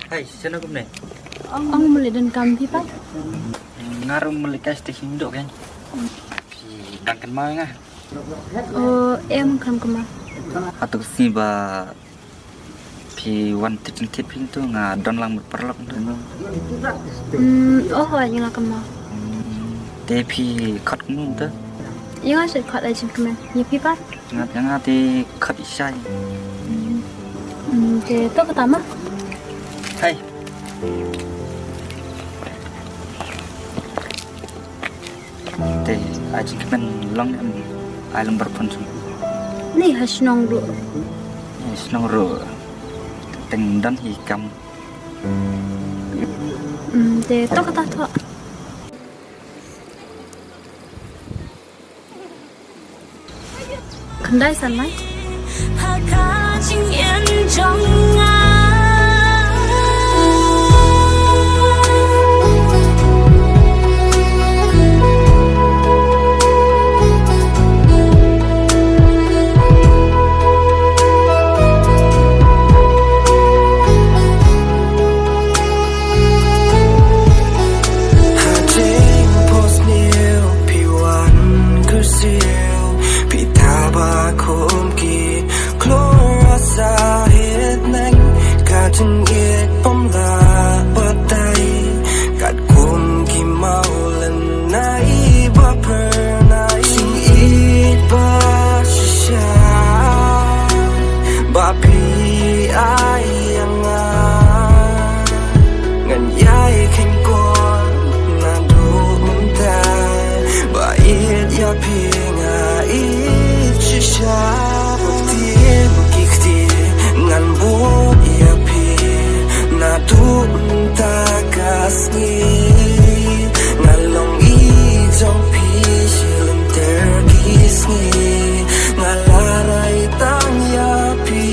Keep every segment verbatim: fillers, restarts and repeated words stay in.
Hai, seno kumne? Ong muli don kam phi pat? Nga ruh muli ka station dok kan. Phi dang kynmaw nga? O em kam kama. Atu si ba phi wan tip tip phi tu nga don lang mut paralok tu. Hmm, oh, oh, ïa nga kama. Te phi khot kumno tu? Ïa nga shu khot ai jingkmen. Ïa phi pat? Nga, ïa nga te khot i shai. Hmm, te to kata ma. Hai. Te ai jingkmen long em ai long bar phone sung. Ni ha shnong ruh. Ni shnong ruh. Teng don hi kam. Hmm, te to kata to. Khyndai san mai. Ha ka jingim jong nga. Ha jingphohsniew phi wan kyrsiew, phi thaw ba khum ki khlur sa hiat neng, ka jingïeit bym lah batai, katkum ki mawlynnai ba phyrnai. Jingïeit ba shisha ba phi ai ïa nga. Ngan ïai kheiñ kor naduh mynta, ba ïeit ïa phi nga ïeit shisha. Ba ktien ki ktien ngan bud ïa phi naduh mynta ka sngi. Nga long i jong phi shi lynter ki sngi. Nga la rai tang ïa phi.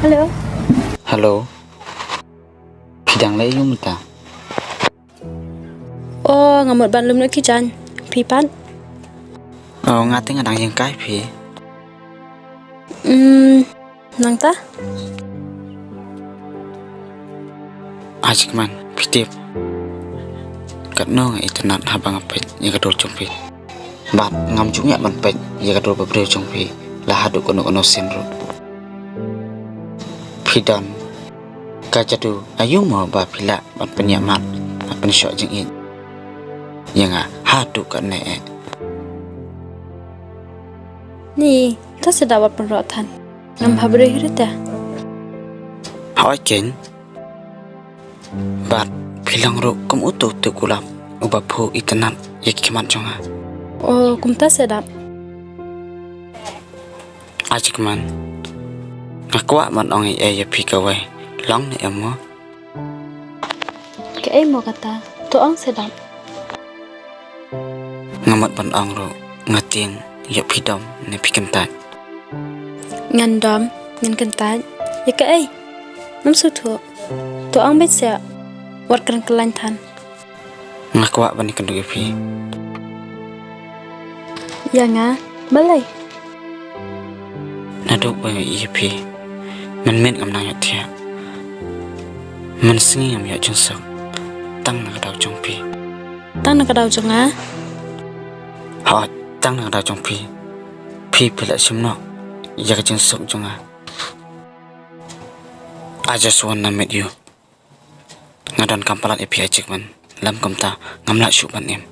Hello. Hello. Phi dang leh aïu mynta? O, nga mut ban lum noh ki jaiñ. Phi pat? O, nga te nga dang ïeng kai phi. Hmm, nangta? Ai jingkmen, phi tip. Katno nga itynnad haba nga peit ïa ka dur jong phi. Bad ngam ju ngiah ban peit ïa ka dur ba briew jong phi la haduh kano kano sien ruh. Phi don ka jadu aïu mo ba phi lah ban pynïaid mat, ban pynshoh jingïeit ïa nga haduh katne eh. Ni, to sdang wat pynroi than. Ngam hap briew hi ruh te. Hooid keiñ. Bad phi long ruh kum uto u tip kulap uba phuh itynnad ïa ki khmat jong nga. O, kumta sdang. Ai jingkmen. Nga kwah ban ong ei ei ïa phi kawei. Long ne em mo? Kaei mo kata? To ong sdang. Nga mut ban ong ruh, nga tieng ïa phi dom ne phi kyntait. Ngan dom, ngan kyntait ïa kaei? Ngam sngewthuh. To ong beit seh. Wat kren kyllain than. Nga kwah ban ïakynduh ïa phi. Ïa nga? Balei? Naduh ba nga ïohi ïa phi, mynmiet ngam nang ïohthiah. Mynsngi ngam ïoh jingsuk tang na ka daw jong phi. Tang na ka daw jong nga? Hooid, tang na ka daw jong phi. Phi, phi lah shim noh ïa ka jingsuk jong nga. I just wanna meet you. Nga donkam palat ïa phi, Aichiman. Lym kumta ngam lah shuh ban im.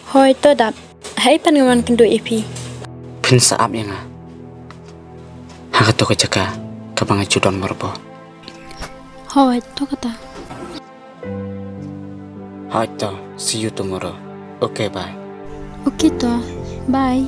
Hooid to dap. Haei pat ngan wan kynduh ïa phi? Phin sa ap ïa nga ha kato ka jaka kaba nga ju don marbo. Hooid to kata. Hooid to, see you tomorrow. Okay, bye. Okay to, bye.